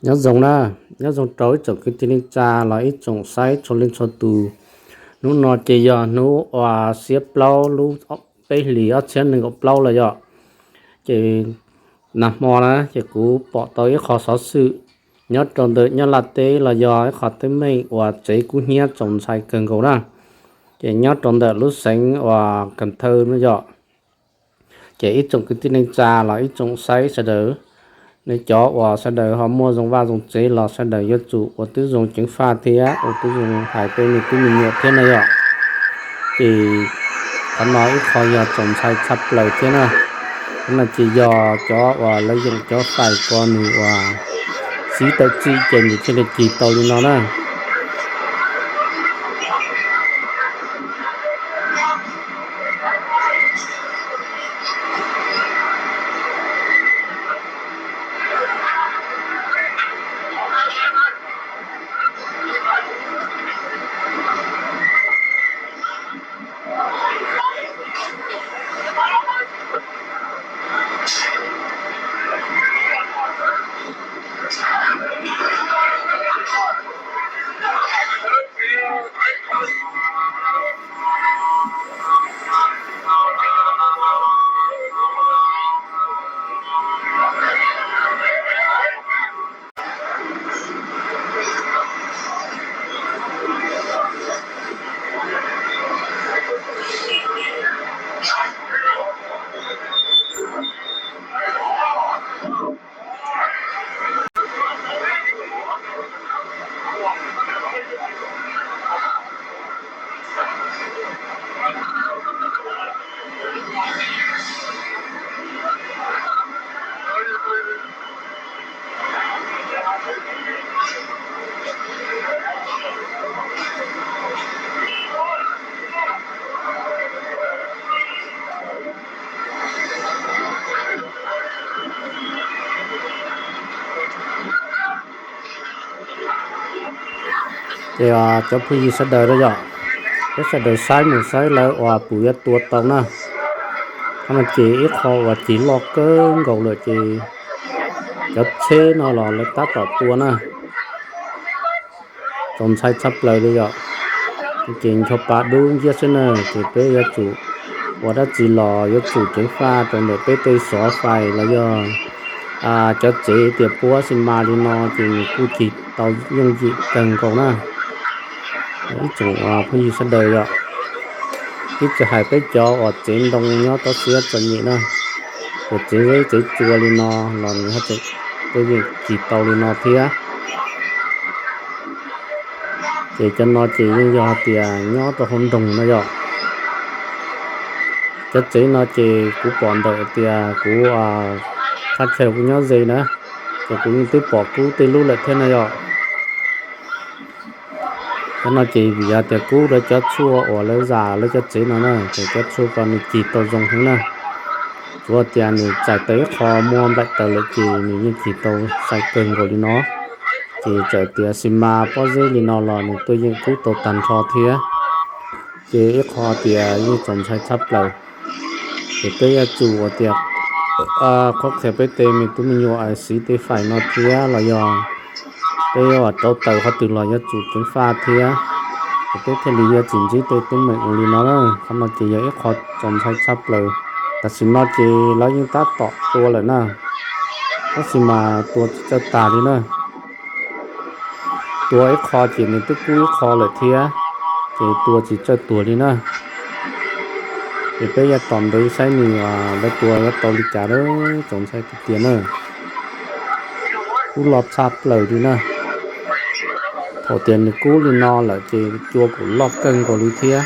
Nyob zoo na, nyob zoo rau ib tsoom kwv tij neej tsa los ib tsoom saib txhua leej txhua tus. Hnub no ces yog hnub uas xiab plaub lub peb hlis ob txhiab nees nkaum plaub los yom. Ces nag hmo na ces kuv pom tau ib qho xov xwm nyob rau ntawm Nyab Laj teb los yog ib qho teeb meem uas tsev kub hnyiab txaus ntshai kawg nkaus na. Ces nyob rau ntawm lub xeev uas Kas Thawj no yom, ces ib tsoom kwv tij neej tsa los ib tsoom saib sawv daws, nej cov uas sawv daws ho muaj zoo vaj zoo tsev los sawv daws yuav tsum ua tib zoo ceev faj thiab ua tib zoo hais tej me tub me nyuam thiab na yom. Ces qhov no ib qho yog txaus ntshai tshaj plaws thiab na. Qhov no ces yog cov uas lawv yeem cov fais ko nws uas sib tawm txim ces nws thiaj li cig tau li no na. Ces cov phooj ywg sawv daws na yom, peb sawv daws saib mus saib lawv uas puas yuav tua tau na. Qhov no ces ib qho uas cig loj kawg nkaus lawm ces cov tsheb no los lawv tab tom tua na. Txaus ntshai tshaj plaws li yom. Ces ncho pa dub nciab xwb na, ces peb yuav tsum ua dab tsi los yuav tsum ceev faj rau ntawm peb tej xov fais los yog cov tsev tias puab xi mas li no ces nws kuj cig tau yooj yim kawg nkaus na. Ib tsoom phooj ywg sawv daws yom, ib txwm hais peb cov uas tsev ntoo nyob toj siab txom nyem na, ces tsev zeb tsev tsua li no los nws tuaj yeej cig tau li no thiab. Ces cov no ces yeej yog hais tias nyob rau hauv nroog no yom. Cov tsev no ces kuv pom ntawm tias kuv thaj chaw kuv nyob ze na, ces kuv yeej twb pom kub tej lub lawm thiab na yom. Cov no ces vim yog tias kub lawv cov tshuaj uas lawv zam lawv cov tsev no na, ces cov tshuaj ko nws cig tau zoo heev na. Tsuav tias nws txais tau ib qho muaj nplaim taws lawm ces nws yeej cig tau sai kawg nkaus li no. Ces txawm tias xi mas pob zeb li no los nws tuaj yeej kub tau tag nrho thiab. Ces ib qho tias yeej txaus ntshai tshaj plaws. Ces peb yuav tsum ua tias qhuab qhia peb tej me tub me nyuam siv tej fais no thiab los yog peb yuav rauv taws qhov twg los yuav tsum ceev faj thiab, ces peb thiaj li yuav tsis ntsib tej teeb meem ua li no na. Qhov no ces yog ib qho txaus ntshai tshaj plaws. Tam sim no ces lawv yeej tab tom tua lawm na, tab sis mas tua tsis txawj tag li na. Tua ib qho ces nws twb kub ib qho lawm thiab, ces tua tsis txawj tuag li na. Ces peb yuav tos ntev saib nws lawv tua yuav tau li cas lawm, txaus ntshai tiag tiag na. Kub loj tshaj plaws li na. Thaum tias nws kub li no lawm ces cua kuj loj kawg nkaus li thiab.